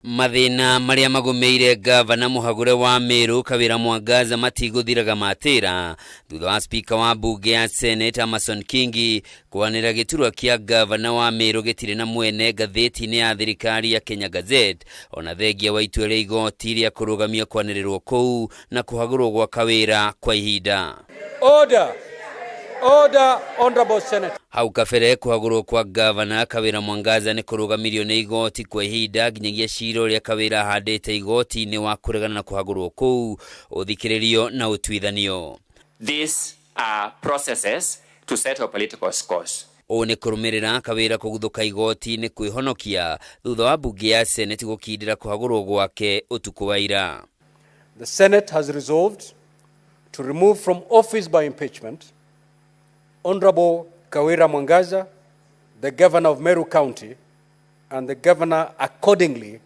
Mathĩna marĩa magũmĩire ngavana mũhagũre wa Meru Kawĩra Mwangaza matigũthiraga matĩra thutha wa spika wa mbunge ya Senate Amason Kingi kwanĩrĩra gĩturwa kĩa ngavana wa Meru gĩtirĩ na mwene ngathĩti-inĩ ya thirikari ya Kenya Gazette, ona thengia wa itua rĩa igoti rĩa kũrũgamia kwanĩrĩrwo kũu na kũhagũrwo gwa Kawĩra kwa ihinda. Order. Order, Honorable Senator. Hau kabere kũhagũrwo kwa ngavana Kawĩra Mwangaza nĩ kũrũgamirio nĩ igoti kwa ihinda nginyagia cira ũrĩa Kawĩra ahandĩte igoti-inĩ wa kũregana na kũhagũrwo kũu ũthikĩrĩrio na ũtuithanio. These are processes to settle political scores. Ũũ nĩ kũrũmĩrĩra Kawĩra kũguthũka igoti-inĩ kwĩhonokia thutha wa mbunge ya Senate gũkindĩra kũhagũrwo gwake ũtukũ wa ira. The Senate has resolved to remove from office by impeachment Honorable Kawira Mwangaza, the Governor of Meru County, and the Governor accordingly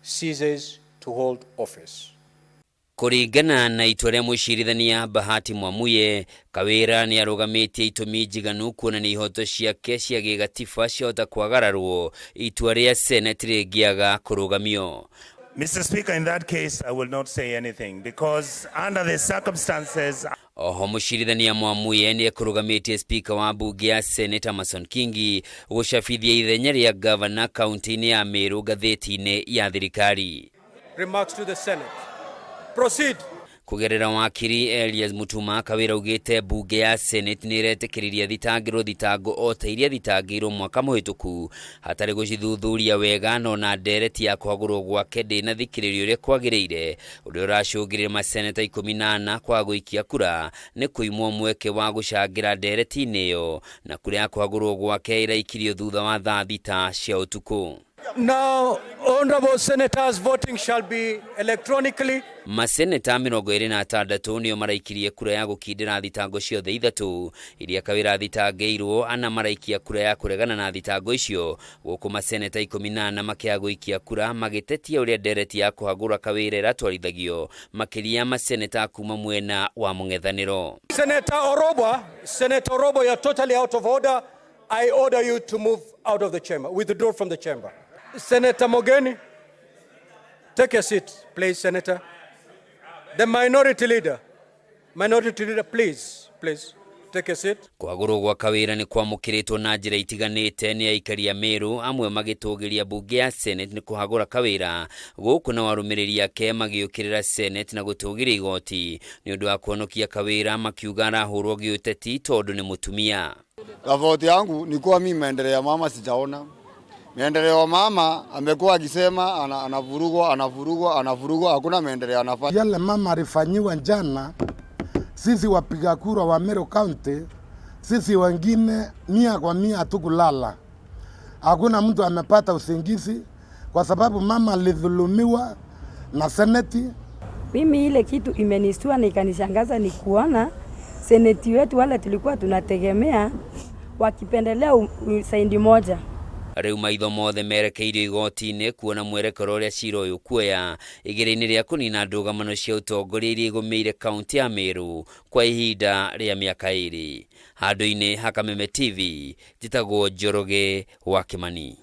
ceases to hold office. Kũringana na itua rĩa mũcirithania Bahati Mwamuye, Kawĩra nĩ arũgamĩtie itũmi njiganu kuonania ihoto ciake cia gĩgatiba ciahota kwagararwo itua rĩa Senate rĩngĩaga kũrũgamio. Mr. Speaker, in that case, I will not say anything because under the circumstances. Oho mũcirithania Mwamuye nĩ ekũrũgamĩtie spika wa mbunge ya Senate Amason Kingi gũcabithia ithenya rĩa gavana kaunti-inĩ ya Meru ngathĩti-inĩ ya thirikari. Remarks to the Senate. Proceed. Kũgerera wakiri Elias Mutuma, Kawĩra augĩte mbunge ya Senate nĩ ĩretĩkĩririe thitangĩrwo thitango o ta iria thitangĩirwo mwaka mũhĩtũku hatarĩ gũcithuthuria wega, no na ndereti ya kũhagũrwo gwake ndĩnathikĩrĩrio ũrĩa kwagĩrĩire, ũrĩa ũracũngĩrĩria maseneta 14 kwaga gũikia kura nĩ kũimwo mweke wa gũcangĩra ndereti-inĩ ĩyo, na kura ya kũhagũrwo gwake ĩraikirio thutha wa thaa 6 cia ũtukũ. Now, honorable senators, voting shall be electronically. Maseneta 26 nĩo maraikirie kura ya gũkindĩra thitango ciothe ithatũ iria Kawĩra athitangĩirwo, ana maraikia kura ya kũregana na thitango icio, gũkũ maseneta 14 makĩaga gũikia kura magĩtetia ũrĩa ndereti ya kũhagũra Kawĩra ĩratwarithagio, makĩria maseneta kuma mwena wa mũng'ethanĩro. Senator Orobwa, Senator Orobwa, you are totally out of order. I order you to move out of the chamber, withdraw from the chamber. Senator Mogeni, take a seat, please, Senator. The minority leader, minority leader, please, please, take a seat. Kũhagũrwo gwa Kawĩra nĩ kwamũkĩrĩtwo na njĩra itiganĩte nĩ aikari a Meru, amwe magĩtũgĩria mbunge ya Senate nĩ kũhagũra Kawĩra, gũkũ na warũmĩrĩri ake magĩũkĩrĩra Senate na gũtũgĩria igoti nĩ ũndũ wa kũhonokia Kawĩra, makiuga arahũrwo gĩũteti tondũ nĩ mũtumia. Tofauti yangu ni kuwa mimi maendeleo ya mama sijaona. Maendeleo ya mama amekuwa akisema anavurugwa, anavurugwa, anavurugwa, hakuna maendeleo anafanya. Yale mama alifanyiwa jana, sisi wapiga kura wa Meru County, sisi wengine 100% hatukulala. Hakuna mtu amepata usingizi kwa sababu mama alidhulumiwa na seneti. Mimi ile kitu imenistua na ikanishangaza ni kuona seneti wetu wale tulikuwa tunategemea wakipendelea side moja. Rĩu maitho mothe merekeirio igoti-inĩ kuona mwerekero ũrĩa cira ũyũ kuoya igĩrĩ-inĩ rĩa kũnina ndũgamano cia ũtongoria iria igũmĩire kaunti ya Meru kwa ihinda rĩa mĩaka 2. Handũ-inĩ ha Kameme TV, njĩtagwo Njoroge wa Kĩmani.